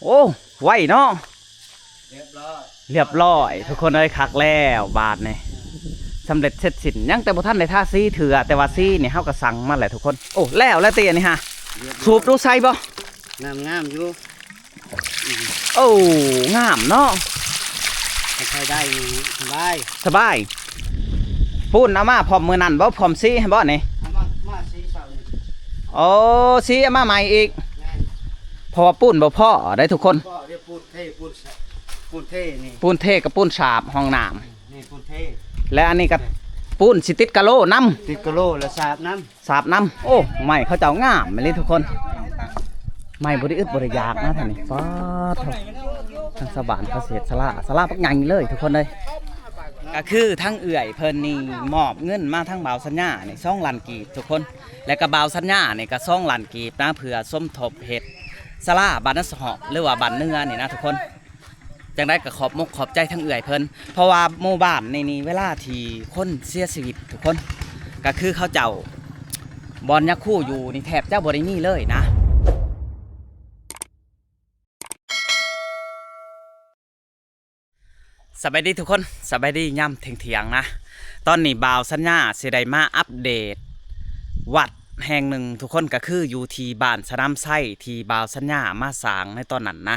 ໂອ້ ໄວເນາະ ຮຽບຮ້ອຍ ຮຽບຮ້ອຍ ທຸກຄົນເອີຍ. ຄັກແລ້ວບາດນີ້ ສຳເລັດເສັດສິ້ນ. ຍັງແຕ່ບໍ່ທັນໄດ້ທາສີເທື່ອ ແຕ່ວ່າສີນີ້ເຮົາກໍສັ່ງມາແລ້ວທຸກຄົນ. ໂອ້ ແລ້ວແລ້ວຕິອັນນີ້ຮະ ຮຽບຮ້ອຍ ສູບດູໃສ່ບໍ່? ນ້ຳງາມຢູ່. ໂອ້ ງາມເນາະ ໃຊ້ໄດ້ຢູ່ ສະບາຍ ສະບາຍ. ປູນເອົາມາພ້ອມມື້ນັ້ນບໍ່? ພ້ອມສີໃຫ້ບໍ່ນີ້? ເອົາມາ ມາສີເຊົ້ານີ້. ໂອ້ ສີເອົາມາໃໝ່ອີກ. ແມ່ນ ເພາະວ່າປູນບໍ່ພໍໄດ໋ທຸກຄົນ. ບໍ່ ດຽວປູນເທ ປູນສະ ປູນເທນີ້ ປູນເທກັບປູນສາບຫ້ອງນ້ຳ. ນີ້ປູນເທ ແລະອັນນີ້ກໍປູນຊິຕິດກະໂຫຼນຳ. ຕິດກະໂຫຼແລ້ວສາບນຳ. ສາບນຳ. ໂອ້ ໄມ້ເຂົາເຈົ້າງາມອີ່ຫຼີທຸກຄົນ ໄມ້ບໍ່ໄດ້ອຶດບໍ່ໄດ້ຢາກນະທ່ານນີ້. ປາດໂທ້ ທາງຊາວບ້ານເຂົາເຮັດສາລາ ສາລາບັກໃຫຍ່ເລີຍທຸກຄົນເອີຍ. ກໍຄືທາງເອື້ອຍເພິ່ນນີ້ມອບເງິນມາທາງບ່າວສັນຍານີ້ສອງລ້ານກີບທຸກຄົນ ແລະກໍບ່າວສັນຍານີ້ກໍສອງລ້ານກີບນະ ເພື່ອສົມທົບເຮັດສາລາບັນນະສະເຫາະ ຫຼືວ່າບ້ານເໜືອນີ້ນະທຸກຄົນ. ຈັ່ງໃດກໍຂອບມົກຂອບໃຈທາງເອື້ອຍເພິ່ນ ເພາະວ່າໝູ່ບ້ານນີ້ນີ້ ເວລາທີ່ຄົນເສຍຊີວິດທຸກຄົນ ກໍຄືເຂົາເຈົ້າ ບ່ອນຍາຄູຢູ່ນີ້ແທບຈະບໍ່ໄດ້ມີເລີຍນະ. ສະບາຍດີທຸກຄົນ ສະບາຍດີຍາມທ່ຽງໆນະ. ຕອນນີ້ບ່າວສັນຍາຊິໄດ້ມາອັບເດດວັດ ແຫ່ງໜຶ່ງທຸກຄົນ ກໍຄືຢູ່ທີ່ບ້ານສະໜາມໄຊ ທີ່ບ່າວສັນຍາມາສ້າງໃນຕອນນັ້ນນະ.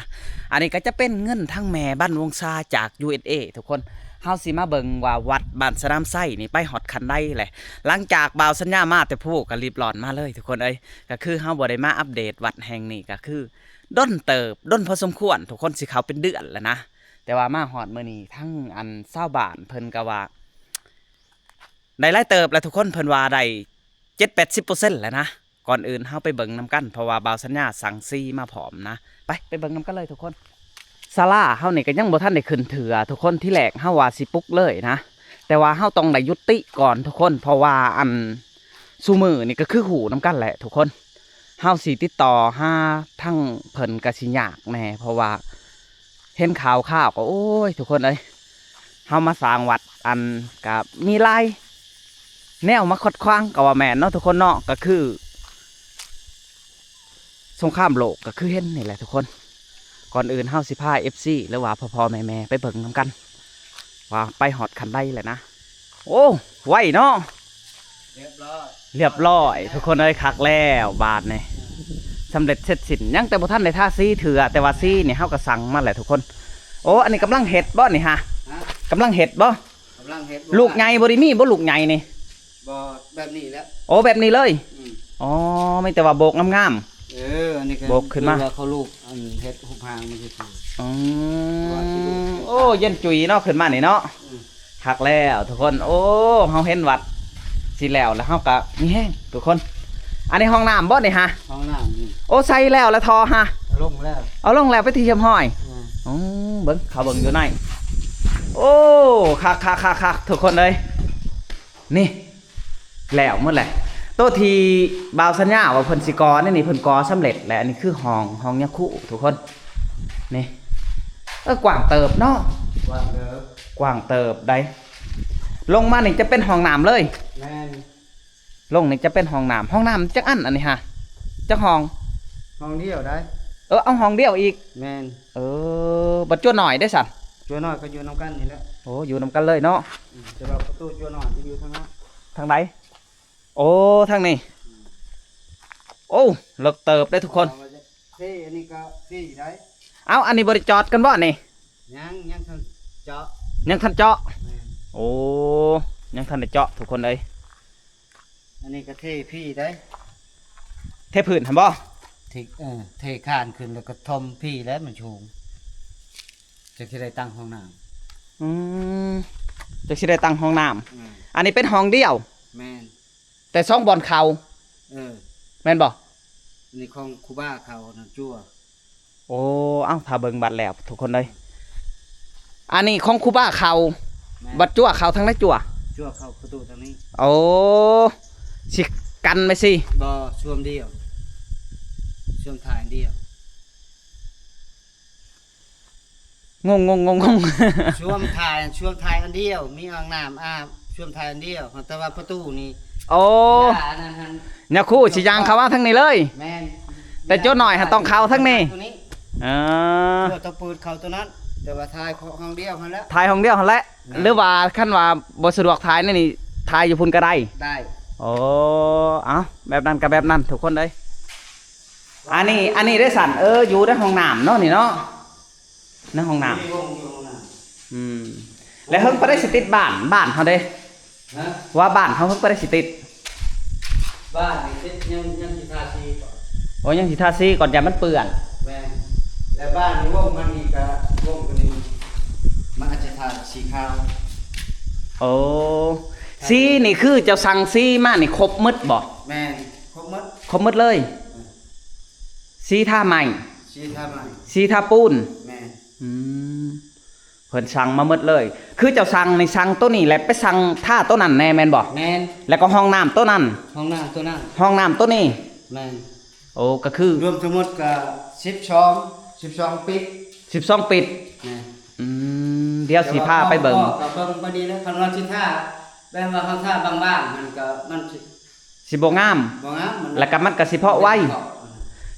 ອັນນີ້ກໍຈະເປັນເງິນທາງແມ່ບ້ານວົງຊາຈາກ ຢູເອສເອ ທຸກຄົນ. ເຮົາຊິມາເບິ່ງວ່າວັດບ້ານສະໜາມໄຊນີ້ໄປຮອດຂັ້ນໃດແຫຼະ. ຫຼັງຈາກບ່າວສັນຍາມາແຕ່ພູກໍລີບລ້ອນມາເລີຍທຸກຄົນເອີຍ. ກໍຄືເຮົາບໍ່ໄດ້ມາອັບເດດວັດແຫ່ງນີ້ ກໍຄືດົນເຕີບ ດົນພໍສົມຄວນທຸກຄົນ ຊິເຂົ້າເປັນເດືອນແລ້ວນະ. ແຕ່ວ່າມາຮອດມື້ນີ້ ທັງອັນຊາວບ້ານເພິ່ນກໍວ່າ ໄດ້ຫຼາຍເຕີບແລ້ວທຸກຄົນ ເພິ່ນວ່າໄດ້ເຈັດແປດສິບເປີເຊັນແລ້ວນະ. ກ່ອນອື່ນເຮົາໄປເບິ່ງນຳກັນ ເພາະວ່າບ່າວສັນຍາສັ່ງຊີມາພ້ອມນະ. ໄປ ໄປເບິ່ງນຳກັນເລີຍທຸກຄົນ. ສາລາເຮົານີ້ກໍຍັງບໍ່ທັນໄດ້ຂຶ້ນເທື່ອທຸກຄົນ. ທີແລກເຮົາວ່າຊິປຸກເລີຍນະ ແຕ່ວ່າເຮົາຕ້ອງໄດ້ຢຸດຕິກ່ອນທຸກຄົນ ເພາະວ່າອັນ ຊຸມື້ນີ້ກໍຄືຮູ້ນຳກັນແຫຼະທຸກຄົນ. ເຮົາຊິຕິດຕໍ່ຫາທາງເພິ່ນກໍຊິຍາກແດ່ ເພາະວ່າເຫັນຂ່າວໆກໍ ໂອ້ຍ ທຸກຄົນເອີຍ ເຮົາມາສ້າງວັດ ອັນ ກໍມີຫຼາຍແນວມາຂັດຂວາງກໍວ່າແມ່ນເນາະທຸກຄົນເນາະ. ກໍຄືສົງຄາມໂລກກໍຄືເຫັນນີ້ແຫຼະທຸກຄົນ. ກ່ອນອື່ນເຮົາຊິພາເອັຟຊີ ຫຼືວ່າພໍ່ໆແມ່ໆໄປເບິ່ງນຳກັນ ວ່າໄປຮອດຂັ້ນໃດແລ້ວນະ. ໂອ້ ໄວເນາະ ຮຽບຮ້ອຍ ຮຽບຮ້ອຍ ທຸກຄົນເອີຍ. ຄັກແລ້ວບາດນີ້ ສຳເລັດເສັດສິ້ນ. ຍັງແຕ່ບໍ່ທັນໄດ້ທາສີເທື່ອ ແຕ່ວ່າສີນີ້ເຮົາກໍສັ່ງມາແລ້ວທຸກຄົນ. ໂອ້ ອັນນີ້ກຳລັງເຮັດບໍ່ນີ້ຮະ? ຮະ? ກຳລັງເຮັດບໍ່? ກຳລັງເຮັດ. ລູກໃຫຍ່ບໍ່ໄດ້ມີບໍ່ ລູກໃຫຍ່ນີ້? ບໍ່ ແບບນີ້ແຫຼະ. ໂອ້ ແບບນີ້ເລີຍ. ອືມ ອໍ ມີແຕ່ວ່າໂບກງາມໆ. ເອີ ອັນນີ້ກໍໂບກຂຶ້ນມາ ຄືວ່າເຂົາລູກ ອັນ ເຮັດຮູບຮ່າງມັນຊື່ໆ. ອືມ ໂອ້ ເຢັນຈຸຍເນາະ ຂຶ້ນມານີ້ເນາະ. ອືມ ຄັກແລ້ວທຸກຄົນ. ໂອ້ ເຮົາເຫັນວັດຊິແລ້ວ ແລ້ວເຮົາກໍມີແຮງທຸກຄົນ. ອັນນີ້ຫ້ອງນ້ຳບໍ່ນີ້ຮະ? ຫ້ອງນ້ຳນີ້. ໂອ້ ໃສ່ແລ້ວລະທໍ່ຮະ? ເອົາລົງແລ້ວ ເອົາລົງແລ້ວເປັນທີ່ຮຽບຮ້ອຍ. ອືມ ອືມ ເບິ່ງ ເຂົາເບິ່ງຢູ່ໃນ. ໂອ້ ຄັກໆໆໆ ທຸກຄົນເອີຍ. ນີ້ ແລ້ວໝົດແຫຼະ. ໂຕທີ່ບ່າວສັນຍາວ່າເພິ່ນຊິກໍ່ນີ້ ນີ້ເພິ່ນກໍ່ສຳເລັດແລ້ວ. ອັນນີ້ຄືຫ້ອງ ຫ້ອງຍາຄູທຸກຄົນ. ນີ້ ເອີ ກວ້າງເຕີບເນາະ. ກວ້າງເຕີບ ກວ້າງເຕີບໃດ. ລົງມານີ້ຈະເປັນຫ້ອງນ້ຳເລີຍ. ແມ່ນ ລົງນີ້ຈະເປັນຫ້ອງນ້ຳ. ຫ້ອງນ້ຳຈັກອັນອັນນີ້ຮະ? ຈັກຫ້ອງ? ຫ້ອງດຽວໃດ. ເອີ ເອົາຫ້ອງດຽວອີກ. ແມ່ນ. ເອີ ບັດຈົວນ້ອຍເດ້ຊັ້ນ? ຈົວນ້ອຍກໍຢູ່ນຳກັນນີ້ແຫຼະ. ໂອ້ ຢູ່ນຳກັນເລີຍເນາະ. ອືມ ແຕ່ວ່າປະຕູຈົວນ້ອຍຈະຢູ່ທາງນັ້ນ. ທາງໃດ? ໂອ້ ທາງນີ້. ອືມ ໂອ້ ເລິກເຕີບເດ້ທຸກຄົນ. ເທ ອັນນີ້ກໍເທໄດ້. ເອົ້າ ອັນນີ້ບໍ່ໄດ້ຈອດກັນບໍ່ນີ້? ຍັງ ຍັງທັນເຈາະ. ຍັງທັນເຈາະ. ແມ່ນ. ໂອ້ ຍັງທັນໄດ້ເຈາະທຸກຄົນເອີຍ. ອັນນີ້ກໍເທພີໄດ້. ເທພື້ນຫັ້ນບໍ່? ເທ ເອີ ເທຄານຂຶ້ນແລ້ວກໍຖົມພີແລ້ວມັນສູງ ຈັ່ງຊິໄດ້ຕັ້ງຫ້ອງນ້ຳ. ອືມ ຈັ່ງຊິໄດ້ຕັ້ງຫ້ອງນ້ຳ. ອືມ ອັນນີ້ເປັນຫ້ອງດຽວ. ແມ່ນ. ແຕ່ສອງບ່ອນເຂົ້າ. ເອີ ແມ່ນບໍ່? ອັນນີ້ຂອງຄູບາເຂົານັ້ນ ຈົວ. ໂອ້ ເອົ້າ ຖ້າເບິ່ງບັດແລ້ວທຸກຄົນເອີຍ. ອັນນີ້ຂອງຄູບາເຂົາ. ແມ່ນ. ບັດຈົວເຂົ້າທາງໃດ? ຈົວ ຈົວເຂົ້າປະຕູທາງນີ້. ໂອ້ ຊິກັນໄວ້ຊິ. ບໍ່ ຊວມດຽວ ຊວມຖ່າຍອັນດຽວ. ງົງໆໆໆ ຊວມຖ່າຍ ຊວມຖ່າຍອັນດຽວ ມີອ່າງນ້ຳອາບ ຊວມຖ່າຍອັນດຽວ. ແຕ່ວ່າປະຕູນີ້ ໂອ້ ອັນນັ້ນຫັ້ນ ຍາຄູຊິຍ່າງເຂົ້າມາທາງນີ້ເລີຍ. ແມ່ນ. ແຕ່ຈົວນ້ອຍຫັ້ນຕ້ອງເຂົ້າທາງນີ້. ໂຕນີ້ ອ່າ ຕົວະເປີດເຂົ້າຕົວນັ້ນ ແຕ່ວ່າຖ່າຍຫ້ອງດຽວຫັ້ນແຫຼະ ຖ່າຍຫ້ອງດຽວຫັ້ນແຫຼະ. ແມ່ນ ຫຼືວ່າຄັນວ່າບໍ່ສະດວກຖ່າຍໃນນີ້ ຖ່າຍຢູ່ພຸ້ນກໍໄດ້? ໄດ້. ໂອ້ ເອົ້າ ແບບນັ້ນກໍແບບນັ້ນທຸກຄົນເອີຍ. ອັນນີ້ ອັນນີ້ໄດ້ຊັ້ນ ເອີ ຢູ່ໃນຫ້ອງນ້ຳເນາະນີ້ເນາະ ໃນຫ້ອງນ້ຳ. ມີວົງຢູ່ຫ້ອງນ້ຳ. ອືມ ແລ້ວເຫິງປານໃດຊິຕິດບ້ານ ບ້ານເຮົາເດ້? ຮະ? ວ່າບ້ານເຮົາເພິ່ນບໍ່ໄດ້ຊິຕິດ. ບ້ານນີ້ຕິດ ຍັງ ຍັງຊິທາສີກ່ອນ. ໂອ້ ຍັງຊິທາສີກ່ອນ ຢ້ານມັນເປື້ອນ. ແມ່ນ. ແລ້ວບ້ານນີ້ວົງມັນນີ້ກະ ວົງຕົວນີ້ມັນອາດຈະທາສີຂາວ. ໂອ້ ສີນີ້ຄືເຈົ້າສັ່ງສີມານີ້ຄົບໝົດບໍ່? ແມ່ນ ຄົບໝົດ. ຄົບໝົດເລີຍ. ເອີ ສີທາໄມ້ ສີທາໄມ້ ສີທາປູນ. ແມ່ນ. ອືມ ເພິ່ນສັ່ງມາໝົດເລີຍ. ຄືເຈົ້າສັ່ງນີ້ ສັ່ງໂຕນີ້ ແລ້ວໄປສັ່ງທາໂຕນັ້ນແດ່ແມ່ນບໍ່? ແມ່ນ. ແລ້ວກໍຫ້ອງນ້ຳໂຕນັ້ນ ຫ້ອງນ້ຳໂຕນັ້ນ ຫ້ອງນ້ຳໂຕນີ້. ແມ່ນ. ໂອ້ ກໍຄືລວມທັງໝົດກໍສິບສອງ ສິບສອງປິດ ສິບສອງປິດ. ແມ່ນ. ອືມ ດຽວຊິພາໄປເບິ່ງ ແຕ່ວ່າກໍເບິ່ງພໍດີແລ້ວ ຄັນວ່າຊິທາ ແບບວ່າເຮົາທາບາງໆ ມັນກໍ ມັນຊິ ຊິບໍ່ງາມ ບໍ່ງາມ ມັນ ແລ້ວກໍມັນກໍຊິເພາະໄວ. ມັນຊິເພາະ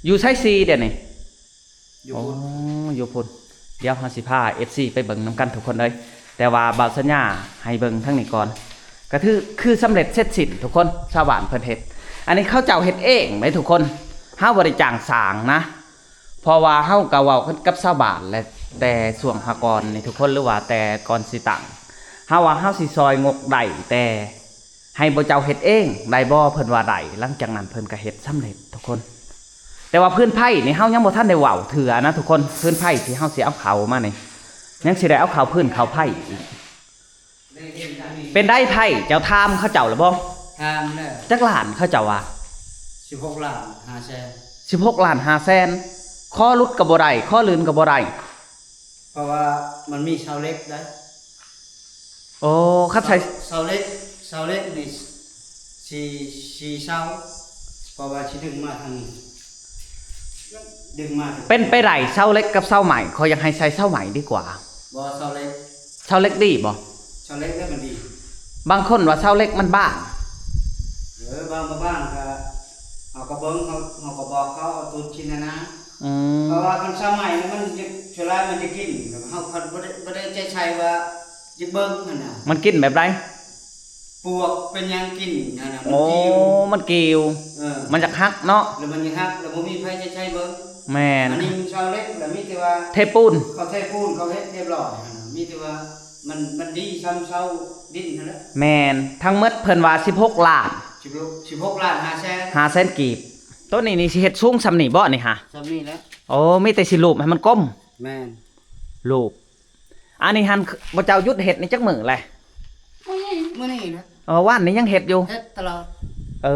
ຢູ່ໃສສີດຽວນີ້? ຢູ່ພຸ້ນ. ໂອ້ ຢູ່ພຸ້ນ. ດຽວເຮົາຊິພາເອັຟຊີໄປເບິ່ງນຳກັນທຸກຄົນເອີຍ. ແຕ່ວ່າບ່າວສັນຍາໃຫ້ເບິ່ງທາງນີ້ກ່ອນ ກໍຄື ຄືສຳເລັດເສັດສິ້ນທຸກຄົນ. ຊາວບ້ານເພິ່ນເຮັດ ອັນນີ້ເຂົາເຈົ້າເຮັດເອງເດ້ທຸກຄົນ ເຮົາບໍ່ໄດ້ຈ້າງສ້າງນະ. ເພາະວ່າເຮົາກໍເວົ້າກັນກັບຊາວບ້ານແຫຼະ ແຕ່ຊ່ວງຫາກ່ອນນີ້ທຸກຄົນ ຫຼືວ່າແຕ່ກ່ອນຊິຕັ້ງ ເຮົາວ່າເຮົາຊິຊ່ອຍງົກໄດ້ ແຕ່ ໃຫ້ບໍ່ເຈົ້າເຮັດເອງໄດ້ບໍ່? ເພິ່ນວ່າໄດ້. ຫຼັງຈາກນັ້ນເພິ່ນກໍເຮັດສຳເລັດທຸກຄົນ. ແຕ່ວ່າພື້ນໄຜ່ນີ້ເຮົາຍັງບໍ່ທັນໄດ້ເວົ້າເທື່ອນະທຸກຄົນ. ພື້ນໄຜ່ທີ່ເຮົາຊິເອົາເຂົ້າມານີ້ ຍັງຊິໄດ້ເອົາເຂົ້າພື້ນເຂົ້າໄຜ່ອີກ. ເປັນໃດໄຜ່ ເຈົ້າຖາມເຂົາເຈົ້າແລ້ວບໍ່? ຖາມແລ້ວ. ຈັກລ້ານເຂົາເຈົ້າວ່າ? ສິບຫົກລ້ານຫ້າແສນ. ສິບຫົກລ້ານຫ້າແສນ. ຂໍຫຼຸດກໍບໍ່ໄດ້ ຂໍລື່ນກໍບໍ່ໄດ້. ເພາະວ່າມັນມີເສົາເຫຼັກໄດ໋. ໂອ້ ຄັນໃສ່ ເສົາ ເສົາເຫຼັກ ເສົາເຫຼັກນີ້ ສີ່ ສີ່ເສົາ ເພາະວ່າຊິດຶງມາທາງນີ້ ດຶງມາທາງ ເປັນໄປໄດ້ເສົາເຫຼັກກັບເສົາໄມ້? ຂ້ອຍຢາກໃຫ້ໃສ່ເສົາໄມ້ດີກວ່າ. ບໍ່ ເສົາເຫຼັກ. ເສົາເຫຼັກດີບໍ່? ເສົາເຫຼັກແລ້ວມັນດີ. ບາງຄົນວ່າເສົາເຫຼັກມັນບາງ. ເອີ ບາງ ບາງ ບາງກໍ ເຮົາກໍເບິ່ງ ເຮົາ ເຮົາກໍບອກເຂົາເອົາຕົວຈິນນະນາ. ອືມ ເພາະວ່າຄັນສະໄໝມັນຈະ ສ່ວນຫຼາຍມັນຈະກິນ ເຮົາພັດບໍ່ໄດ້ ບໍ່ໄດ້ໃຈໃສ່ວ່າຢາກເບິ່ງຫັ້ນນະ. ມັນກິນແບບໃດ? ປວກເປັນຫຍັງກິນຫັ້ນນະ. ໂອ້ ມັນກິ້ວ ມັນຢາກຫັກເນາະ ແລ້ວມັນຢາກຫັກ ແລ້ວບໍ່ມີໃຜໃຈໃສ່ເບິ່ງ. ແມ່ນ. ອັນນີ້ມັນຊາວເລັກ ແລ້ວມີແຕ່ວ່າເທປູນ ເຂົາເທປູນ ເຂົາເຮັດຮຽບຮ້ອຍຫັ້ນນະ ມີແຕ່ວ່າມັນ ມັນດີຊ່ຳເສົາດິນຫັ້ນແຫຼະ. ແມ່ນ. ທັງໝົດເພິ່ນວ່າສິບຫົກລ້ານ ສິບຫົກ ສິບຫົກລ້ານຫ້າແສນ ຫ້າແສນກີບ. ໂຕນີ້ນີ້ຊິເຮັດສູງຊ່ຳນີ້ບໍ່ນີ້ຫະ? ຊ່ຳນີ້ແຫຼະ. ໂອ້ ມີແຕ່ຊິລູບໃຫ້ມັນກົມ. ແມ່ນ. ລູບ. ອັນນີ້ຫັ້ນ ບໍ່ເຈົ້າຢຸດເຮັດນີ້ຈັກມື້ແຫຼະ? ມື້ນີ້ ມື້ນີ້ນະ. ເອີ ວານນີ້ຍັງເຮັດຢູ່? ເຮັດຕະຫຼອດ. ເອີ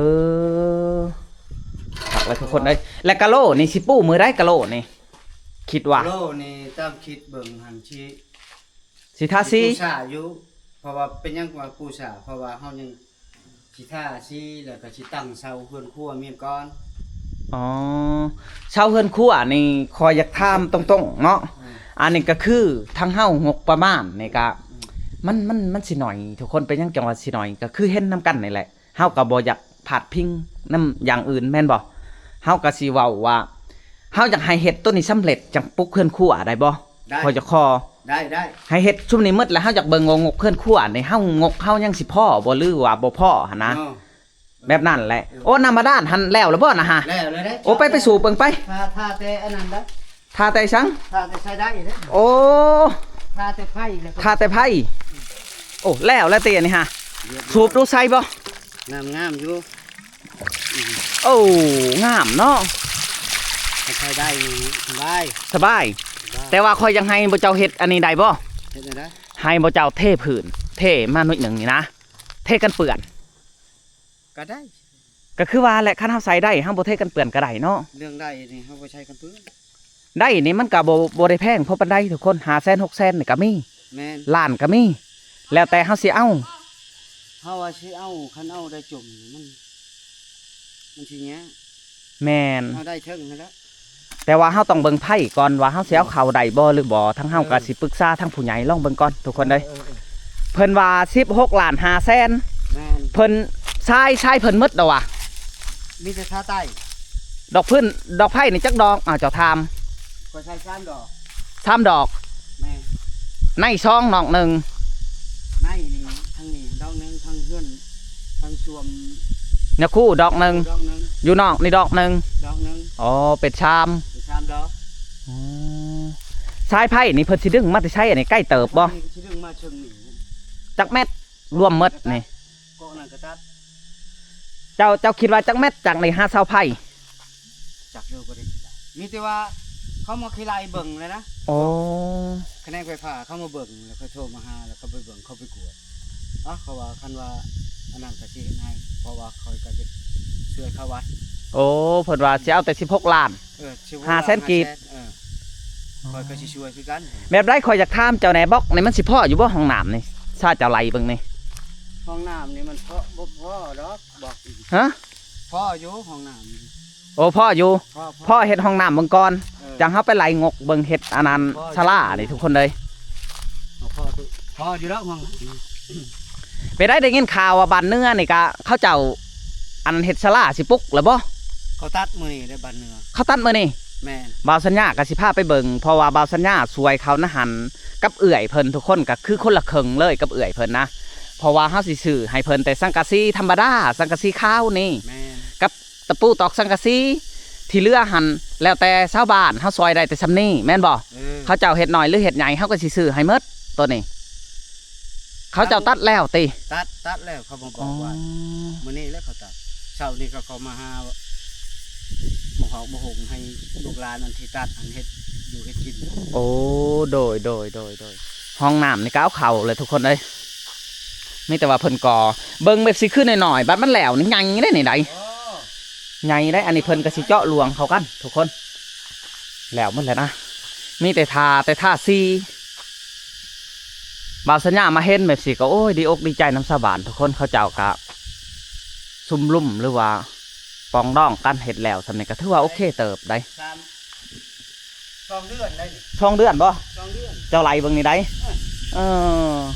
ຄັກເລີຍທຸກຄົນເອີຍ. ແລະກະໂຫຼນີ້ຊິປູມື້ໃດກະໂຫຼນີ້? ຄິດວ່າ ກະໂຫຼນີ້ຕາມຄິດເບິ່ງຫັ້ນຊິ ຊິທາສີ ຊິປູສາຢູ່. ເພາະວ່າເປັນຫຍັງວ່າປູສາ? ເພາະວ່າເຮົາຍັງ ຊິທາສີ ແລ້ວກໍຊິຕັ້ງເສົາເຮືອນຄົວແມ່ນກ່ອນ. ອໍ ເສົາເຮືອນຄົວນີ້ ຂ້ອຍຢາກຖາມຕົງໆເນາະ. ອືມ ອັນນີ້ກໍຄືທາງເຮົາງົບປະມານນີ້ກະ ອືມ ມັນ ມັນ ມັນຊິໜ້ອຍ ທຸກຄົນ. ເປັນຫຍັງຈັ່ງວ່າຊິໜ້ອຍ? ກໍຄືເຫັນນຳກັນນີ້ແຫຼະ ເຮົາກໍບໍ່ຢາກພາດພິງນຳຢ່າງອື່ນແມ່ນບໍ່? ເຮົາກໍຊິເວົ້າວ່າ ເຮົາຢາກໃຫ້ເຮັດໂຕນີ້ສຳເລັດ ຈັ່ງປຸກເຮືອນຄົວໄດ້ບໍ່? ໄດ້. ຂໍຈະຂໍ ໄດ້ ໄດ້ ໃຫ້ເຮັດຊຸມນີ້ໝົດ ແລ້ວເຮົາຢາກເບິ່ງວ່າງົບເຮືອນຄົວນີ້ ເຮົາ ງົບເຮົາຍັງຊິພໍບໍ່ ຫຼືວ່າບໍ່ພໍຫັ້ນນະ. ເນາະ ແບບນັ້ນແຫຼະ. ເອີ ໂອ້ ນ້ຳບາດານຫັ້ນແລ້ວແລ້ວບໍ່ນະຫະ? ແລ້ວແລ້ວເດ້. ໂອ້ ໄປ ໄປສູບເບິ່ງໄປ. ຖ້າ ຖ້າແຕ່ອັນນັ້ນໄດ໋ ຖ້າແຕ່ຫຍັງ? ຖ້າແຕ່ໃຊ້ໄດ້ເດ້. ໂອ້ ຖ້າແຕ່ໄຟແລ້ວ ຖ້າແຕ່ໄຟ. ໂອ້ ແລ້ວແລ້ວຕິອັນນີ້ຫະ? ສູບດູໃສ່ບໍ່? ນ້ຳງາມຢູ່. ໂອ້ ງາມເນາະ. ໃຊ້ໄດ້ນີ້ສະບາຍ ສະບາຍ. ສະບາຍ. ແຕ່ວ່າຂ້ອຍຢາກໃຫ້ບໍ່ເຈົ້າເຮັດອັນນີ້ໄດ້ບໍ່? ເຮັດແນວໃດ? ໃຫ້ບໍ່ເຈົ້າເທພື້ນ ເທມາໜ້ອຍໜຶ່ງນີ້ນະ ເທກັນເປື້ອນ. ກໍໄດ້. ກໍຄືວ່າແຫຼະ ຄັນເຮົາໃສ່ໄດ້ ເຮົາບໍ່ເທກັນເປື້ອນກໍໄດ້ເນາະ. ເລື່ອງໄດ້ນີ້ເຮົາບໍ່ໃສ່ກັນເປື້ອນ. ໄດ້ນີ້ມັນກໍບໍ່ ບໍ່ໄດ້ແພງພໍປານໃດທຸກຄົນ ຫ້າແສນ ຫົກແສນນີ້ກໍມີ. ແມ່ນ. ລ້ານກໍມີ ແລ້ວແຕ່ເຮົາຊິເອົາ. ເຮົາວ່າຊິເອົາ ຄັນເອົາໄດ້ຈົມມັນ ມັນຊິຍາກ. ແມ່ນ. ເຮົາໄດ້ເຖິງຫັ້ນແຫຼະ. ແຕ່ວ່າເຮົາຕ້ອງເບິ່ງໄພກ່ອນວ່າເຮົາຊິເອົາເຂົ້າໄດ້ບໍ່ ຫຼືບໍ່. ທາງເຮົາກໍຊິປຶກສາທາງຜູ້ໃຫຍ່ລອງເບິ່ງກ່ອນທຸກຄົນເອີຍ. ເອີ ເອີ ເອີ ເພິ່ນວ່າສິບຫົກລ້ານຫ້າແສນ. ແມ່ນ. ເພິ່ນຊາຍ ຊາຍເພິ່ນໝົດແລ້ວຫວາ? ມີແຕ່ທາໃຕ້. ດອກພື້ນ ດອກໄພນີ້ຈັກດອກ? ອ້າວ ເຈົ້າຖາມ. ຂ້ອຍໃສ່ສາມດອກ ສາມດອກ ແມ່ນ ໃນຊອງດອກໜຶ່ງ ໃນນີ້ ທາງນີ້ດອກໜຶ່ງ ທາງເຮືອນ ທາງຊວມ ຍາຄູດອກໜຶ່ງ ດອກໜຶ່ງ ຢູ່ນອກນີ້ດອກໜຶ່ງ ດອກໜຶ່ງ ອໍ ເປັນສາມ ເປັນສາມດອກ ອໍ ສາຍໄຟນີ້ເພິ່ນຊິດຶງມາແຕ່ໃສ ອັນນີ້ໃກ້ເຕີບບໍ່? ນີ້ຊິດຶງມາເຊິ່ງນີ້ ຈັກແມັດລວມໝົດນີ້? ກໍນັ້ນກໍຕັດ ເຈົ້າ ເຈົ້າຄິດວ່າຈັກແມັດຈາກນີ້ຫາເສົາໄຟ? ຈັກຢູ່ ບໍ່ໄດ້ຄິດຫຼາຍ ມີແຕ່ວ່າເຂົາມາຂີ້ໄລ່ເບິ່ງແລ້ວນະ ໂອ້ ຂະແໜງໄຟຟ້າເຂົາມາເບິ່ງ ແລ້ວເຂົາໂທມາຫາ ແລ້ວເຂົາໄປເບິ່ງ ເຂົາໄປກວດ ເອົາ ເຂົາວ່າຄັນວ່າອັນນັ້ນກໍຊິເຮັດໃຫ້ ເພາະວ່າຂ້ອຍກໍຢາກຊ່ວຍເຂົາວັດ ໂອ້ ເພິ່ນວ່າຊິເອົາແຕ່ສິບຫົກລ້ານ ເອີ ສິບຫົກລ້ານ ຫ້າແສນ ຫ້າແສນກີບ ເອີ ຂ້ອຍກໍຊິຊ່ວຍຄືກັນ ແບບໃດ ຂ້ອຍຢາກຖາມເຈົ້າແດ່ ບລັອກນີ້ມັນຊິພໍຢູ່ບໍ່ ຫ້ອງນ້ຳນີ້ ຖ້າເຈົ້າໄລ່ເບິ່ງນີ້ ຫ້ອງນ້ຳນີ້ມັນພໍ ບໍ່ພໍດອກ ບລັອກ ຮະ? ພໍຢູ່ຫ້ອງນ້ຳ ໂອ້ ພໍຢູ່ ພໍ ພໍ ພໍເຮັດຫ້ອງນ້ຳເບິ່ງກ່ອນ ເອີ ຈັ່ງເຮົາໄປໄລ່ງົກເບິ່ງເຮັດອັນນັ້ນ ພໍຢູ່ ສາລານີ້ທຸກຄົນເອີຍ ພໍ ພໍຢູ່ດອກຫ້ອງນ້ຳ ເປັນໃດ ໄດ້ຍິນຂ່າວວ່າບ້ານເໜືອນີ້ກະເຂົາເຈົ້າ ອັນເຮັດສາລາຊິປຸກແລ້ວບໍ່? ເຂົາຕັດມື້ນີ້ເດ້ບ້ານເໜືອ ເຂົາຕັດມື້ນີ້ ແມ່ນ ບ່າວສັນຍາກໍຊິພາໄປເບິ່ງ ເພາະວ່າບ່າວສັນຍາຊ່ວຍເຂົານະຫັ້ນ ກັບເອື້ອຍເພິ່ນ ທຸກຄົນກໍຄືຄົນລະເຄິ່ງເລີຍກັບເອື້ອຍເພິ່ນນະ ເພາະວ່າເຮົາຊິຊື້ໃຫ້ເພິ່ນແຕ່ສັງກະສີທຳມະດາ ສັງກະສີຂາວນີ້ ແມ່ນ ກັບຕະປູຕອກສັງກະສີ ທີ່ເຫຼືອຫັ້ນແລ້ວແຕ່ຊາວບ້ານ ເຮົາຊ່ອຍໄດ້ແຕ່ສ່ຳນີ້ແມ່ນບໍ່? ເອີ ເຂົາເຈົ້າເຮັດໜ້ອຍຫຼືເຮັດໃຫຍ່ ເຮົາກໍຊິຊື້ໃຫ້ໝົດໂຕນີ້ ເຂົາເຈົ້າຕັດແລ້ວຕິ? ຕັດ ຕັດແລ້ວ ເຂົາມາບອກວ່າ ອໍ ມື້ນີ້ແຫຼະເຂົາຕັດ ເຊົ້ານີ້ກໍເຂົາມາຫາ ບໍ່ເຮົາບໍ່ຫົງໃຫ້ລູກຫຼານອັນທີ່ຕັດ ອັນເຮັດຢູ່ເຮັດກິນ ໂອ້ ໂດຍ ໂດຍ ໂດຍ ໂດຍ ຫ້ອງນ້ຳນີ້ກໍເອົາເຂົ້າແຫຼະທຸກຄົນເອີຍ ມີແຕ່ວ່າເພິ່ນກໍເບິ່ງແບບຊິຄືນ້ອຍໆ ບັດມັນແລ້ວນີ້ໃຫຍ່ເດ້ນີ້ໃດ ໂອ້ ໃຫຍ່ເດ້ ອັນນີ້ເພິ່ນກໍຊິເຈາະລວງເຂົ້າກັນທຸກຄົນ ແລ້ວໝົດແລ້ວນະ ມີແຕ່ທາ ແຕ່ທາສີ ບ່າວສັນຍາມາເຫັນແບບຊີ້ກໍ ໂອ້ຍ ດີອົກດີໃຈນຳຊາວບ້ານທຸກຄົນ ເຂົາເຈົ້າກະຊຸມລຸມ ຫຼືວ່າປອງດອງກັນເຮັດແລ້ວສ່ຳນີ້ກໍຖືວ່າໂອເຄເຕີບໃດ ສາມ ສອງເດືອນໄດ໋ນີ້ ສອງເດືອນບໍ່? ສອງເດືອນ ເຈົ້າໄລ່ເບິ່ງນີ້ໃດ ເອີ ເອີ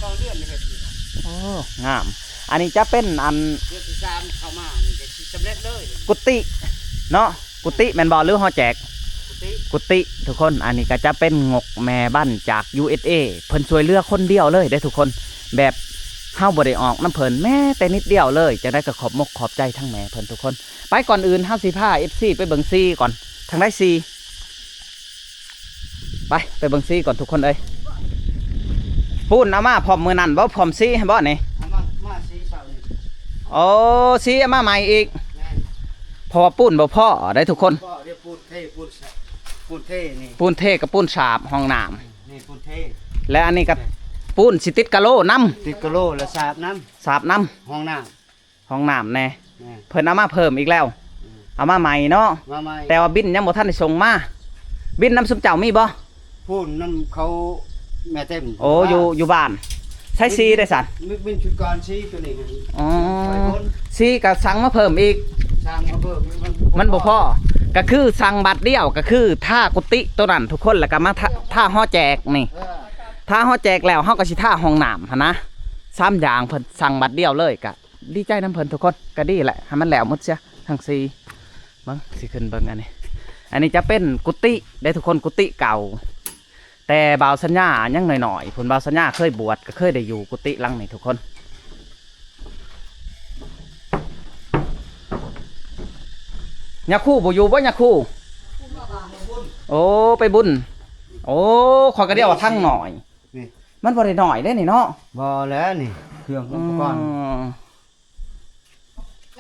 ສອງເດືອນເຮັດນີ້ນະ ໂອ້ ງາມ ອັນນີ້ຈະເປັນອັນ ເດືອນທີສາມເຂົ້າມານີ້ກໍຊິສຳເລັດເລີຍ ກຸຕິເນາະ ກຸຕິແມ່ນບໍ່ ຫຼືຫໍແຈກ? ກຸຕິ ກຸຕິທຸກຄົນ ອັນນີ້ກໍຈະເປັນງົກແມ່ບ້ານຈາກ USA ເພິ່ນຊ່ວຍເຫຼືອຄົນດຽວເລີຍເດ້ທຸກຄົນ ແບບເຮົາບໍ່ໄດ້ອອກນຳເພິ່ນແມ້ແຕ່ນິດດຽວເລີຍ ຈັ່ງໃດກໍຂອບມົກຂອບໃຈທັງແມ່ເພິ່ນທຸກຄົນ ໄປ ກ່ອນອື່ນເຮົາຊິພາ ເອັຟຊີ ໄປເບິ່ງຊີກ່ອນ ທາງໃດຊີ? ໄປ ໄປເບິ່ງຊີກ່ອນທຸກຄົນເອີຍ ປູນເອົາມາພ້ອມມື້ນັ້ນບໍ່ ພ້ອມຊີຫັ້ນບໍ່ນີ້? ເອົາມາ ມາຊີເຊົ້ານີ້ ໂອ້ ຊີເອົາມາໃໝ່ອີກ ແມ່ນ ເພາະວ່າປູນບໍ່ພໍໄດ໋ທຸກຄົນ ບໍ່ ເດ້ ປູນເທ ປູນ ປູນເທນີ້ ປູນເທກັບປູນສາບຫ້ອງນ້ຳ ນີ້ປູນເທ ແລະອັນນີ້ກໍ ແມ່ນ ປູນຊິຕິດກະໂລນຳ ຕິດກະໂລ ແລະສາບນຳ ສາບນຳ ຫ້ອງນ້ຳ ຫ້ອງນ້ຳແດ່ ແມ່ນ ເພິ່ນເອົາມາເພີ່ມອີກແລ້ວ ອືມ ເອົາມາໃໝ່ເນາະ ມາໃໝ່ ແຕ່ວ່າບິນຍັງບໍ່ທັນໄດ້ສົ່ງມາ ບິນນຳຊຸມເຈົ້າມີບໍ່? ພູ້ນນຳເຂົາແມ່ເຕັມ ໂອ້ ຢູ່ ຢູ່ບ້ານ ໃຊ້ຊີໄດ້ຊັ້ນ ບິນ ບິນຊຸດກ່ອນຊີໂຕນີ້ ອໍ ໄປພຸ້ນ ຊີກໍສັ່ງມາເພີ່ມອີກ ສັ່ງມາເພີ່ມ ມັນ ມັນບໍ່ພໍ ມັນບໍ່ພໍ ກໍຄືສັ່ງບາດດຽວ ກໍຄືທາກຸຕິໂຕນັ້ນທຸກຄົນ ແລ້ວກໍມາທາ ທາຫໍແຈກນີ້ ເອີ ທາຫໍແຈກແລ້ວ ເຮົາກໍຊິທາຫ້ອງນ້ຳຫັ້ນນະ ສາມຢ່າງເພິ່ນສັ່ງບາດດຽວເລີຍ ກໍ ດີໃຈນຳເພິ່ນທຸກຄົນ ກໍດີແຫຼະ ໃຫ້ມັນແລ້ວໝົດເສຍທັງສີ່ ເບິ່ງ ຊິຂຶ້ນເບິ່ງອັນນີ້ ອັນນີ້ຈະເປັນກຸຕິເດ້ທຸກຄົນ ກຸຕິເກົ່າ ແຕ່ບ່າວສັນຍາຍັງນ້ອຍໆ ພຸ້ນ ບ່າວສັນຍາເຄີຍບວດ ກໍເຄີຍໄດ້ຢູ່ກຸຕິຫຼັງນີ້ທຸກຄົນ ຍາຄູບໍ່ຢູ່ບໍ່ ຍາຄູ? ໂອ້ ໄປບຸນ ໂອ້ ຂ້ອຍກໍດຽວວ່າທັງໜ້ອຍ ນີ້ ມັນບໍ່ໄດ້ໜ້ອຍເດ້ນີ້ເນາະ ບໍ່ແລ້ວນີ້ ເຄື່ອງອຸປະກອນ ອືມ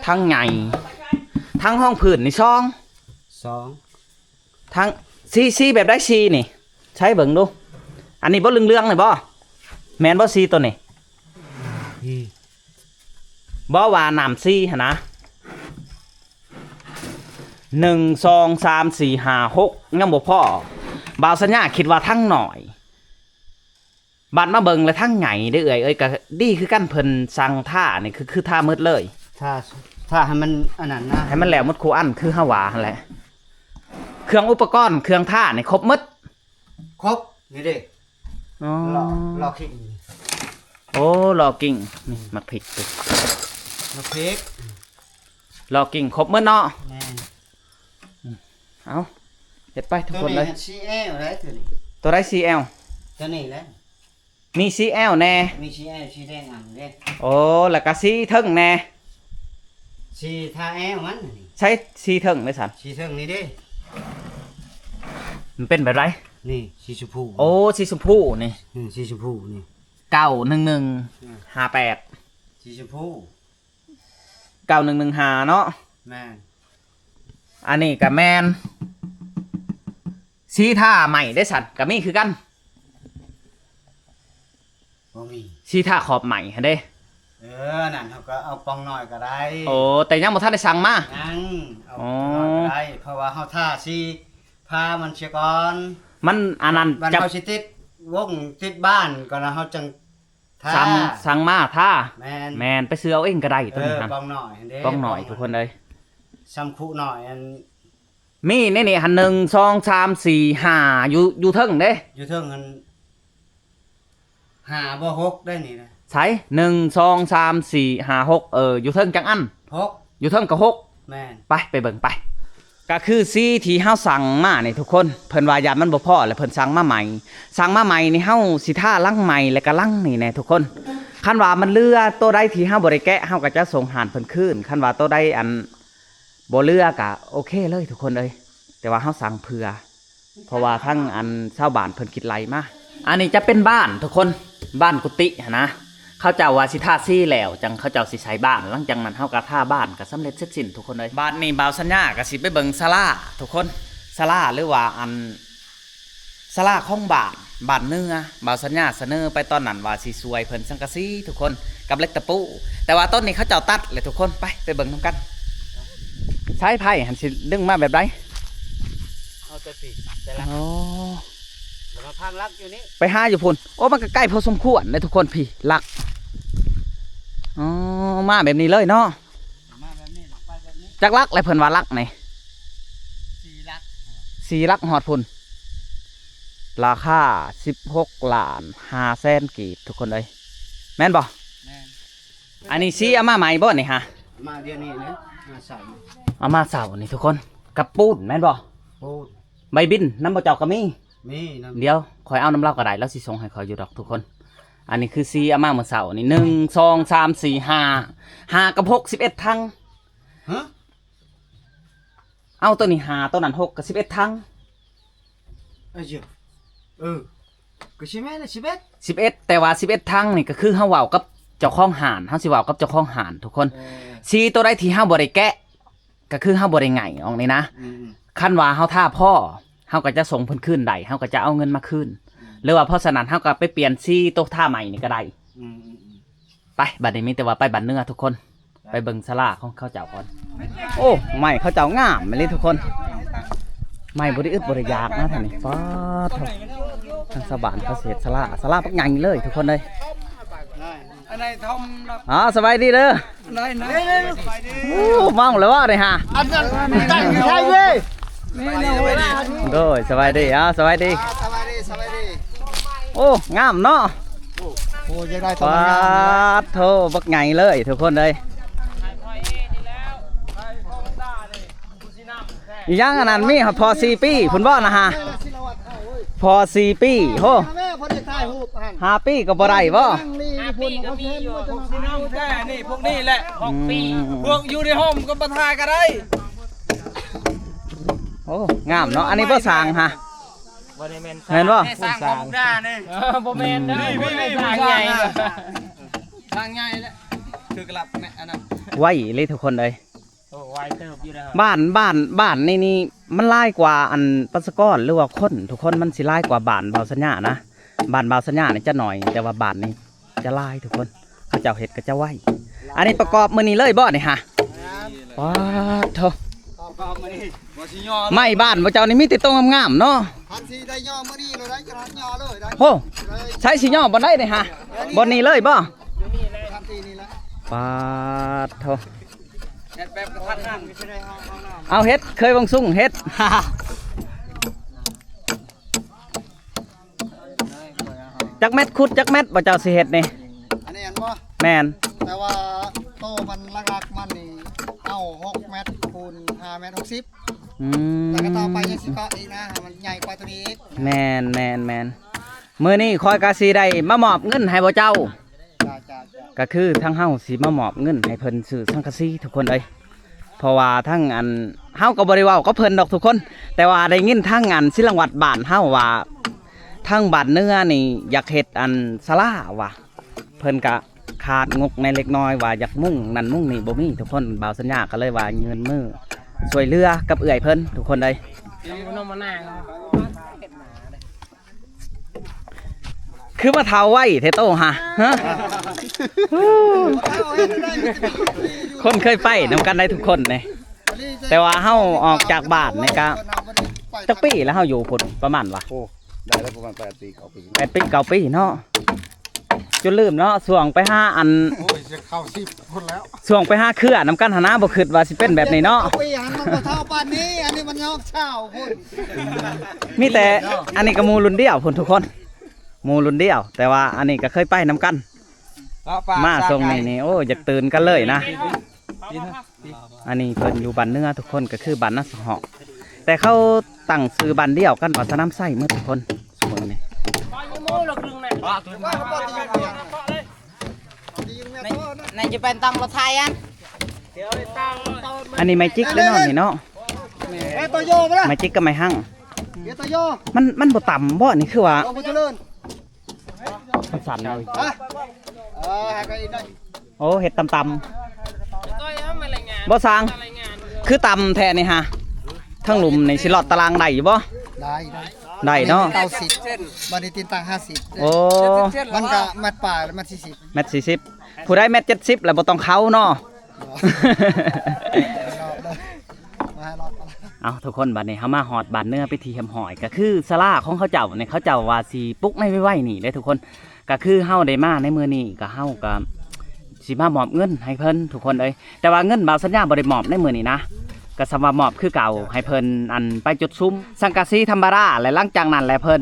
ທັງໃຫຍ່ ທັງຮອງພື້ນນີ້ສອງ ສອງ ທັງ ສີ ສີແບບໃດ ສີນີ້ ໃຊ້ເບິ່ງດູ ອັນນີ້ບໍ່ ເຫຼືອງໆນີ້ບໍ່ ແມ່ນບໍ່ ສີໂຕນີ້ ອືມ ບໍ່ວ່ານ້ຳສີຫັ້ນນະ ໜຶ່ງ ສອງ ສາມ ສີ່ ຫ້າ ຫົກ ຍັງບໍ່ພໍ ບ່າວສັນຍາຄິດວ່າທັງໜ້ອຍ ບາດມາເບິ່ງແລ້ວທັງໃຫຍ່ເດ້ເອື້ອຍເອີຍ ກໍດີຄືກັນ ເພິ່ນສັ່ງທານີ້ ຄື ຄືທາໝົດເລີຍ ທາ ທາໃຫ້ມັນອັນນັ້ນນະ ໃຫ້ມັນແລ້ວໝົດຄູ່ອັນ ຄືເຮົາວ່າຫັ້ນແຫຼະ ເຄື່ອງອຸປະກອນ ເຄື່ອງທານີ້ຄົບໝົດ ຄົບ ນີ້ເດ້ ອໍ ລໍ ລໍຄິງ ໂອ້ ລໍກິ້ງ ນີ້ໝາກພິກ ໝາກພິກ ລໍກິ້ງຄົບໝົດເນາະ ແມ່ນ ເອົ້າ ເຮັດໄປທຸກຄົນເລີຍ. ໂຕນີ້ສີ່ແອວໄດ໋ ໂຕນີ້ ໂຕໃດສີ່ແອວ? ໂຕນີ້ແຫຼະ. ມີສີ່ແອວແດ່ ມີສີ່ແອວ ສີແດງອ່ຳເດ້. ໂອ້ ແລ້ວກະສີເທິງແດ່ ສີທາແອວມັນນີ້. ໃສສີເທິງເດ້ຊັ້ນ? ສີເທິງນີ້ເດ້ ມັນເປັນແບບໃດ? ນີ້ສີຊົມພູ. ໂອ້ ສີຊົມພູນີ້. ອືມ ສີຊົມພູນີ້ ເກົ້າໜຶ່ງໜຶ່ງຫ້າແປດ ອືມ ສີຊົມພູ ເກົ້າໜຶ່ງໜຶ່ງຫ້າເນາະ. ແມ່ນ. ອັນນີ້ກະແມ່ນ ສີທາໃໝ່ເດ້ຊັ້ນ ກະມີຄືກັນ. ບໍ່ມີ ສີທາຂອບໃໝ່ຫັ້ນເດ້. ເອີ ນັ້ນເຮົາກໍເອົາປ່ອງນ້ອຍກໍໄດ້. ໂອ້ ແຕ່ຍັງບໍ່ທັນໄດ້ສັ່ງມາ. ຍັງ ເອົາ ອໍ ປ່ອງນ້ອຍກໍໄດ້ ເພາະວ່າເຮົາທາສີພາມັນເສຍກ່ອນ. ມັນອັນນັ້ນ ມັນ ຈະ ເຮົາຊິຕິດວົງຕິດບ້ານກ່ອນ ແລ້ວເຮົາຈັ່ງ ຖ້າ ສັ່ງ ສັ່ງມາຖ້າ. ແມ່ນ ແມ່ນ ໄປຊື້ເອົາເອງກໍໄດ້ໂຕນີ້ຫັ້ນ. ເອີ ປ່ອງນ້ອຍຫັ້ນເດ້ ປ່ອງນ້ອຍ ປ່ອງ ທຸກຄົນເອີຍ ຊ່ຳຄຸນ້ອຍ. ອັນ ມີໃນນີ້ຫັ້ນ ໜຶ່ງ ສອງ ສາມ ສີ່ ຫ້າ ຢູ່ ຢູ່ເທິງເດ້ ຢູ່ເທິງຫັ້ນ ຫ້າບໍ່ ຫົກໄດ້ນີ້ນະ. ໃສ? ໜຶ່ງ ສອງ ສາມ ສີ່ ຫ້າ ຫົກ ເອີ ຢູ່ເທິງຈັກອັນ? ຫົກ ຢູ່ເທິງກໍຫົກ. ແມ່ນ ໄປ ໄປເບິ່ງໄປ. ກໍຄືສີທີ່ເຮົາສັ່ງມານີ້ທຸກຄົນ ເພິ່ນວ່າຢ້ານມັນບໍ່ພໍ ແລ້ວເພິ່ນສັ່ງມາໃໝ່. ສັ່ງມາໃໝ່ນີ້ ເຮົາຊິທາຫຼັງໃໝ່ ແລ້ວກໍຫຼັງນີ້ແດ່ທຸກຄົນ. ຄັນວ່າມັນເຫຼືອໂຕໃດທີ່ເຮົາບໍ່ໄດ້ແກະ ເຮົາກໍຈະສົ່ງຮ້ານເພິ່ນຄືນ. ຄັນວ່າໂຕໃດອັນບໍ່ເຫຼືອກໍໂອເຄເລີຍທຸກຄົນເອີຍ. ແຕ່ວ່າເຮົາສັ່ງເຜື່ອ ເພາະວ່າທາງອັນຊາວບ້ານເພິ່ນຄິດໄລ່ມາ. ອັນນີ້ຈະເປັນບ້ານທຸກຄົນ ບ້ານກຸຕິຫັ້ນນະ. ເຂົາເຈົ້າວ່າຊິທາສີແລ້ວ ຈັ່ງເຂົາເຈົ້າຊິໃສ່ບ້ານ. ຫຼັງຈາກນັ້ນເຮົາກໍທາບ້ານກໍສຳເລັດເສັດສິ້ນທຸກຄົນເອີຍ. ບາດນີ້ບ່າວສັນຍາກໍຊິໄປເບິ່ງສາລາທຸກຄົນ ສາລາ ຫຼືວ່າອັນສາລາຂອງບ້ານ ບ້ານເໜືອ. ບ່າວສັນຍາສະເໜີໄປຕອນນັ້ນວ່າຊິຊ່ວຍເພິ່ນສັງກະສີທຸກຄົນ ກັບເຫຼັກຕະປູ ແຕ່ວ່າຕອນນີ້ເຂົາເຈົ້າຕັດແລ້ວທຸກຄົນ. ໄປ ໄປເບິ່ງນຳກັນ. ສາຍໄຟຫັ້ນຊິດຶງມາແບບໃດ? ເອົາແຕ່ພີ້ ແຕ່ລະ ອໍ ແລ້ວມາພັງຫຼັກຢູ່ນີ້ ໄປຫາຢູ່ພຸ້ນ. ໂອ້ ມັນກໍໄກພໍສົມຄວນເດ້ທຸກຄົນ. ພີ້ຫຼັກ ອໍ ມາແບບນີ້ເລີຍເນາະ. ມາແບບນີ້ ໄປແບບນີ້. ຈັກຫຼັກແລ້ວເພິ່ນວ່າຫຼັກນີ້? ສີ່ຫຼັກ ສີ່ຫຼັກຮອດພຸ້ນ. ລາຄາສິບຫົກລ້ານຫ້າແສນກີບທຸກຄົນເອີຍ ແມ່ນບໍ່? ແມ່ນ. ອັນນີ້ສີເອົາມາໃໝ່ບໍ່ນີ້ຫະ? ມາດຽວນີ້ນະ ມາເຊົ້າ ເອົາມາເຊົ້ານີ້ທຸກຄົນ. ກັບປູນແມ່ນບໍ່? ປູນ. ໃບບິນນຳບໍ່ເຈົ້າກໍມີ? ມີນຳ. ດຽວຂ້ອຍເອົານຳລາວກໍໄດ້ ລາວຊິສົ່ງໃຫ້ຂ້ອຍຢູ່ດອກທຸກຄົນ. ອັນນີ້ຄືສີເອົາມາມື້ເຊົ້ານີ້ ໜຶ່ງ ສອງ ສາມ ສີ່ ຫ້າ ຫ້າກັບຫົກ ສິບເອັດຖັງ. ຮະ? ເອົາ ໂຕນີ້ຫ້າ ໂຕນັ້ນຫົກ ກໍສິບເອັດຖັງ. ເອີ ກໍຊິແມ່ນສິບເອັດ ສິບເອັດ. ແຕ່ວ່າສິບເອັດຖັງນີ້ກໍຄືເຮົາເວົ້າກັບເຈົ້າຂອງຮ້ານ ເຮົາຊິເວົ້າກັບເຈົ້າຂອງຮ້ານທຸກຄົນ. ເອີ ສີໂຕໃດທີ່ເຮົາບໍ່ໄດ້ແກະ ກໍຄືເຮົາບໍ່ໄດ້ໄຫງ່ອອກນີ້ນະ. ອືມ ຄັນວ່າເຮົາທາພໍເຮົາກໍຈະສົ່ງເພິ່ນຄືນໄດ້ ເຮົາກໍຈະເອົາເງິນມາຄືນ. ອືມ ຫຼືວ່າເພາະສະນັ້ນເຮົາກໍໄປປ່ຽນສີໂຕທາໃໝ່ນີ້ກໍໄດ້. ອືມ ອືມ ອືມ. ໄປ ບັດນີ້ມີແຕ່ວ່າໄປບ້ານເໜືອທຸກຄົນ ໄປເບິ່ງສາລາຂອງເຂົາເຈົ້າກ່ອນ. ໂອ້ ໄມ້ເຂົາເຈົ້າງາມອີ່ຫຼີທຸກຄົນ ໄມ້ບໍ່ໄດ້ອຶດບໍ່ໄດ້ຢາກນະທ່ານນີ້. ປາດໂທ້ ທາງຊາວບ້ານເຂົາຊິເຮັດສາລາ ສາລາບັກໃຫຍ່ເລີຍທຸກຄົນເອີຍ. ອັນໃດທອມ ອໍ ສະບາຍດີເດີ. ໂອ້ ເມົາແລ້ວບໍ່ນີ້ຫະ? ອັນນັ້ນຕັ້ງຢູ່ໃສເດ້? ໂດຍ ສະບາຍດີ ອ້າວ ສະບາຍດີ ສະບາຍດີ ສະບາຍດີ. ໂອ້ ງາມເນາະ. ໂອ້ ຢາກໄດ້ຕອນງາມ ປາດໂທ້ ບັກໃຫຍ່ເລີຍທຸກຄົນເອີຍ. ອີຫຍັງອັນນັ້ນ ມີຮອດພໍສີ່ປີພຸ້ນບໍ່ນະຫະ? ພໍສີ່ປີ ໂຫ ຫ້າປີກໍບໍ່ໄດ້ບໍ່? ຫ້າປີກໍມີຢູ່. ພວກນີ້ແຫຼະ ພວກນີ້ແຫຼະ ຫົກປີ. ອືມ ພວກຢູ່ໃນຮ່ມກໍບໍ່ຖ່າຍກໍໄດ້. ໂອ້ ງາມເນາະ. ອັນນີ້ບໍ່ສ້າງຫະ? ບໍ່ໄດ້ແມ່ນ ແມ່ນບໍ່? ສ້າງຂອງພວກນ້ານີ້. ເອີ ບໍ່ແມ່ນເດີ. ນີ້ ນີ້ ນີ້ ສ້າງໃຫຍ່ ສ້າງໃຫຍ່ແຫຼະ ຖືກລັບແມ່ນອັນນັ້ນ. ໄວເລີຍທຸກຄົນເອີຍ. ໂອ້ ໄວເຕີບຢູ່ເດີ. ບ້ານ ບ້ານ ບ້ານໃນນີ້ມັນຫຼາຍກວ່າອັນປະຊາກອນ ຫຼືວ່າຄົນ ທຸກຄົນ ມັນຊິຫຼາຍກວ່າບ້ານບ່າວສັນຍານະ. ບ້ານບ່າວສັນຍານີ້ຈະໜ້ອຍ ແຕ່ວ່າບ້ານນີ້ຈະຫຼາຍທຸກຄົນ ເຂົາເຈົ້າເຮັດກໍຈະໄວ. ອັນນີ້ປະກອບມື້ນີ້ເລີຍບໍ່ນີ້ຫະ? ປາດໂທ້ ໄມ້ບ້ານພວກເຈົ້ານີ້ມີແຕ່ໂຕງາມໆເນາະ. ຄັນຊິໄດ້ຍໍມື້ນີ້ເລີຍ ໄດ້ກໍຍໍເລີຍໄດ້. ໂອ້ ໃສຊິຍໍບ່ອນໃດນີ້ຫະ? ບ່ອນນີ້ເລີຍບໍ່? ປາດໂທ້ ເຮັດແບບກະທັນຫັນ. ເອົາ ເຮັດ ເຄີຍຫວັງສູງເຮັດ. ຈັກແມັດ ຂຸດຈັກແມັດບໍ່ ເຈົ້າຊິເຮັດນີ້? ອັນນີ້ແມ່ນບໍ່? ແມ່ນ. ແຕ່ວ່າໂຕມັນຫຼັກໆມັນນີ້ ເອົາ ຫົກແມັດ ຄູນ ຫ້າແມັດ ຫົກສິບ. ອືມ ແລ້ວກໍຕໍ່ໄປຍັງຊິເກາະອີກນະ ໃຫ້ມັນໃຫຍ່ກວ່າໂຕນີ້ອີກ. ແມ່ນໆໆ ມື້ນີ້ຂ້ອຍກໍຊິໄດ້ມາມອບເງິນໃຫ້ພວກເຈົ້າ. ຈ້າໆໆ ກໍຄືທາງເຮົາຊິມາມອບເງິນໃຫ້ເພິ່ນຊື້ສັງກະສີທຸກຄົນເອີຍ. ເພາະວ່າທາງອັນ ເຮົາກໍບໍ່ໄດ້ເວົ້າກັບເພິ່ນດອກທຸກຄົນ ແຕ່ວ່າໄດ້ຍິນທາງອັນສິລະວັດບ້ານເຮົາວ່າ ທາງບ້ານເໜືອນີ້ຢາກເຮັດອັນສາລາວ່າ ເພິ່ນກະຂາດງົບແດ່ເລັກນ້ອຍ ວ່າຢາກມຸງນັ້ນມຸງນີ້ບໍ່ມີທຸກຄົນ. ບ່າວສັນຍາກໍເລີຍວ່າຍື່ນມືຊ່ວຍເຫຼືອກັບເອື້ອຍເພິ່ນທຸກຄົນເອີຍ. ຍັງບໍ່ນອນມານານ ຄືມາເຖົ້າໄວແທ້ໂຕຫະ ຮະ? ຄົນເຄີຍໄປນຳກັນໄດ້ທຸກຄົນເດ້ ແຕ່ວ່າເຮົາອອກຈາກບ້ານນີ້ກະຈັກປີແລ້ວ ເຮົາຢູ່ພຸ້ນປະມານວ່າ ໂອ້ ໄດ້ແລ້ວປະມານແປດປີ ເກົ້າປີ ແປດປີ ເກົ້າປີເນາະ ຈົນລືມເນາະ ຊ່ວງໄປຫາອັນ ໂອ້ຍ ຈະເຂົ້າສິບພຸ້ນແລ້ວ ຊ່ວງໄປຫາເຄືອນຳກັນຫັ້ນນະ ບໍ່ຄິດວ່າຊິເປັນແບບນີ້ເນາະ. ເກົ້າປີຫັ້ນມັນບໍ່ເຖົ້າປານນີ້ ອັນນີ້ມັນຮອດຊາວພຸ້ນ. ມີແຕ່ ອັນນີ້ກໍໝູ່ລຸ້ນດຽວພຸ້ນທຸກຄົນ ໝູ່ລຸ້ນດຽວ ແຕ່ວ່າອັນນີ້ກໍເຄີຍໄປນຳກັນ ມາຊ່ວງນີ້ນີ້ ໂອ້ ຢາກຕື່ນກັນເລີຍນະ. ອັນນີ້ເພິ່ນຢູ່ບ້ານເໜືອທຸກຄົນ ກໍຄືບ້ານນາສະເຫາະ ແຕ່ເຂົາຕັ້ງຊື່ບ້ານດຽວກັນວ່າສະໜາມໄຊໝົດທຸກຄົນ ຊຸມມື້ນີ້. ໃນ ໃນຈະເປັນຕັ້ງລົດໄຖອັນ ອັນນີ້ໄມ້ຈິກແລ້ວເນາະນີ້ເນາະ ເອີ ໂຕໂຍມາລະ ໄມ້ຈິກກັບໄມ້ຮັ່ງ ເອີ ໂຕໂຍ ມັນ ມັນບໍ່ຕ່ຳບໍ່ ນີ້ຄືວ່າ ມັນສັ່ນເລີຍ ຮະ ເອີ ໃຫ້ໄປອີກໜ້ອຍ ໂອ້ ເຮັດຕ່ຳໆ ບໍ່ຊ່າງ ຄືຕ່ຳແທ້ນີ້ຫະ ທາງລຸ່ມນີ້ຊິລອດຕາລາງໄດ້ຢູ່ບໍ່? ໄດ້ ໄດ້ ໄດ້ເນາະ ເກົ້າສິບ ບັດນີ້ຕີນຕັ້ງຫ້າສິບ ໂອ້ ມັນກະແມັດປາຍ ແມັດສີ່ສິບ ແມັດສີ່ສິບ ຜູ້ໃດແມັດເຈັດສິບແລ້ວບໍ່ຕ້ອງເຂົ້າເນາະ. ເອົາ ທຸກຄົນ ບັດນີ້ເຮົາມາຮອດບ້ານເໜືອເປັນທີ່ຮຽບຮ້ອຍ ກໍຄືສາລາຂອງເຂົາເຈົ້ານີ້ ເຂົາເຈົ້າວ່າຊິປຸກໃນໄວໆນີ້ເດ້ທຸກຄົນ. ກໍຄືເຮົາໄດ້ມາໃນມື້ນີ້ ກໍເຮົາກໍຊິມາມອບເງິນໃຫ້ເພິ່ນທຸກຄົນເອີຍ ແຕ່ວ່າເງິນບ່າວສັນຍາບໍ່ໄດ້ມອບໃນມື້ນີ້ນະ ກໍສ່ຳວ່າມອບຄືເກົ່າ ໃຫ້ເພິ່ນອັນໄປຈຸດສຸມສັງກະສີທຳມະດາ ແລະ ຫຼັງຈາກນັ້ນແຫຼະເພິ່ນ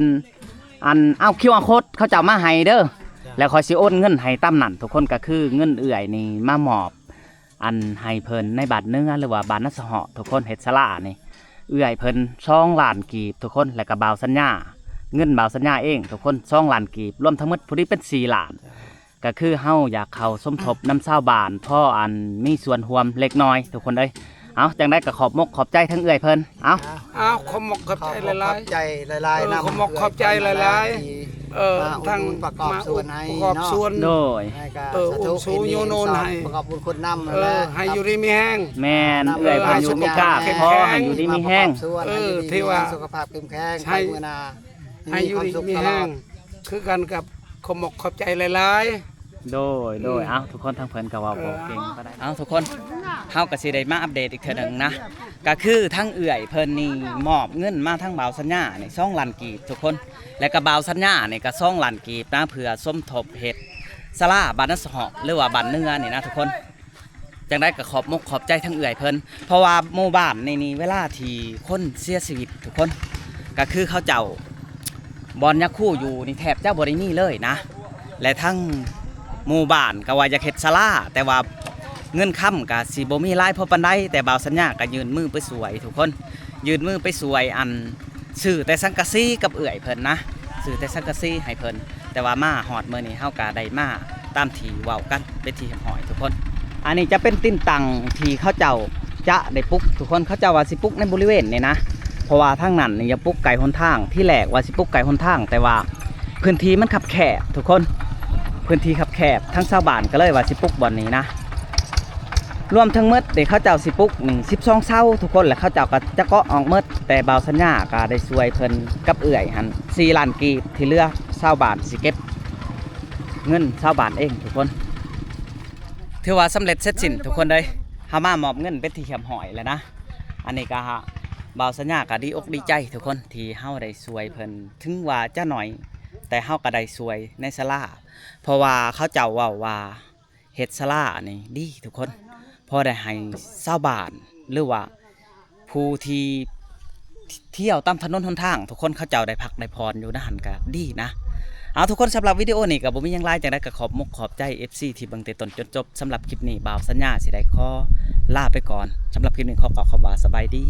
ອັນເອົາຄິວອາໂຄດເຂົາເຈົ້າມາໃຫ້ເດີ ແລ້ວຂ້ອຍຊິໂອນເງິນໃຫ້ຕາມນັ້ນທຸກຄົນ. ກໍຄືເງິນເອື້ອຍນີ້ມາມອບ ອັນໃຫ້ເພິ່ນໃນບ້ານເໜືອ ຫຼືວ່າບ້ານນາສະເຫາະ ທຸກຄົນເຮັດສາລານີ້ ເອື້ອຍເພິ່ນສອງລ້ານກີບທຸກຄົນ ແລ້ວກໍບ່າວສັນຍາ ເງິນບ່າວສັນຍາເອງທຸກຄົນ ສອງລ້ານກີບ ລວມທັງໝົດພໍດີເປັນສີ່ລ້ານ. ກໍຄືເຮົາຢາກເຂົ້າສົມທົບນຳຊາວບ້ານ ພໍອັນມີສ່ວນຮ່ວມເລັກນ້ອຍທຸກຄົນເອີຍ. ເອົາ ຈັ່ງໃດກໍຂອບມົກຂອບໃຈທັງເອື້ອຍເພິ່ນ ເອົາ ເອົາ ຂອບມົກຂອບໃຈຫຼາຍໆ ຂອບໃຈຫຼາຍໆນຳ ຂອບມົກຂອບໃຈຫຼາຍໆ ເອີ ທັງປະກອບສ່ວນໃຫ້ເນາະ ໂດຍ ເອີ ອຸ້ມຊູຍູນູນໃຫ້ ປະກອບບຸນຄຸນນຳ ເອີ ໃຫ້ຢູ່ດີມີແຮງ ແມ່ນ ເອື້ອຍເພິ່ນຢູ່ມີກາ ຂໍໃຫ້ຢູ່ດີມີແຮງ ເອີ ທີ່ວ່າສຸຂະພາບເຂັ້ມແຂງ ໃຫ້ຢູ່ດີມີແຮງ ຄືກັນກັບ ຂອບມົກຂອບໃຈຫຼາຍໆ ໂດຍ ໂດຍ ເອົ້າ ທຸກຄົນ ທາງເພິ່ນກໍເວົ້າບໍ່ເກັ່ງປານໃດ ເອົ້າ ທຸກຄົນ ເຮົາກໍຊິໄດ້ມາອັບເດດອີກເທື່ອໜຶ່ງນະ ກໍຄືທາງເອື້ອຍເພິ່ນນີ້ມອບເງິນມາທາງບ່າວສັນຍານີ້ສອງລ້ານກີບທຸກຄົນ ແລ້ວກໍບ່າວສັນຍານີ້ກໍສອງລ້ານກີບນະ ເພື່ອສົມທົບເຮັດສາລາບ້ານນາສະເຫາະ ຫຼືວ່າບ້ານເໜືອນີ້ນະທຸກຄົນ. ຈັ່ງໃດກໍຂອບມົກຂອບໃຈທາງເອື້ອຍເພິ່ນ ເພາະວ່າໝູ່ບ້ານນີ້ນີ້ ເວລາທີ່ຄົນເສຍຊີວິດທຸກຄົນ ກໍຄືເຂົາເຈົ້າ ບ່ອນຍາຄູຢູ່ນີ້ແທບຈະບໍ່ໄດ້ມີເລີຍນະ ແລະ ທາງໝູ່ບ້ານກໍວ່າຢາກເຮັດສາລາ ແຕ່ວ່າເງິນຄຳກໍຊິບໍ່ມີຫຼາຍພໍປານໃດ ແຕ່ບ່າວສັນຍາກໍຍື່ນມືໄປຊ່ວຍທຸກຄົນ ຍື່ນມືໄປຊ່ວຍ ອັນ ຊື້ແຕ່ສັງກະສີກັບເອື້ອຍເພິ່ນນະ ຊື້ແຕ່ສັງກະສີໃຫ້ເພິ່ນ ແຕ່ວ່າມາຮອດມື້ນີ້ເຮົາກໍໄດ້ມາຕາມທີ່ເວົ້າກັນເປັນທີ່ຮຽບຮ້ອຍທຸກຄົນ. ອັນນີ້ຈະເປັນຕີນຕັ້ງທີ່ເຂົາເຈົ້າຈະໄດ້ປຸກທຸກຄົນ ເຂົາເຈົ້າວ່າຊິປຸກໃນບໍລິເວນນີ້ນະ ເພາະວ່າທາງນັ້ນນີ້ຢ່າປຸກໃກ້ຫົນທາງ ທີແລກວ່າຊິປຸກໃກ້ຫົນທາງ ແຕ່ວ່າພື້ນທີ່ມັນຄັບແຄບທຸກຄົນ ພື້ນທີ່ຄັບແຄບ ທາງຊາວບ້ານກໍເລີຍວ່າຊິປຸກບ່ອນນີ້ນະ. ລວມທັງໝົດເດ ເຂົາເຈົ້າຊິປຸກນີ້ສິບສອງເສົາທຸກຄົນ ແລະ ເຂົາເຈົ້າກໍຈະເກາະອອກໝົດ ແຕ່ບ່າວສັນຍາກໍໄດ້ຊ່ວຍເພິ່ນກັບເອື້ອຍຫັ້ນສີ່ລ້ານກີບ ທີ່ເຫຼືອຊາວບ້ານຊິເກັບເງິນຊາວບ້ານເອງທຸກຄົນ. ຖືວ່າສຳເລັດເສັດສິ້ນທຸກຄົນເອີຍ ເຮົາມາມອບເງິນເປັນທີ່ຮຽບຮ້ອຍແລ້ວນະ. ອັນນີ້ກໍບ່າວສັນຍາກໍດີອົກດີໃຈທຸກຄົນ ທີ່ເຮົາໄດ້ຊ່ວຍເພິ່ນ ເຖິງວ່າຈະໜ້ອຍ ແຕ່ເຮົາກໍໄດ້ຊ່ວຍໃນສາລາ ເພາະວ່າເຂົາເຈົ້າເວົ້າວ່າ ເຮັດສາລານີ້ດີທຸກຄົນ ພໍໄດ້ໃຫ້ຊາວບ້ານ ຫຼືວ່າຜູ້ທີ່ທ່ຽວຕາມຖະໜົນຫົນທາງ ທຸກຄົນເຂົາເຈົ້າໄດ້ພັກໄດ້ຜ່ອນຢູ່ໃນຫັ້ນກະດີນະ. ເອົາ ທຸກຄົນ ສຳລັບວິດີໂອນີ້ກະບໍ່ມີຫຍັງຫຼາຍ ຈັ່ງໃດກະຂອບມົກຂອບໃຈເອັຟຊີທີ່ເບິ່ງແຕ່ຕົ້ນຈົນຈົບ. ສຳລັບຄລິບນີ້ ບ່າວສັນຍາຊິໄດ້ຂໍລາໄປກ່ອນ. ສຳລັບຄລິບນີ້ຂໍກ່າວຄຳວ່າສະບາຍດີ.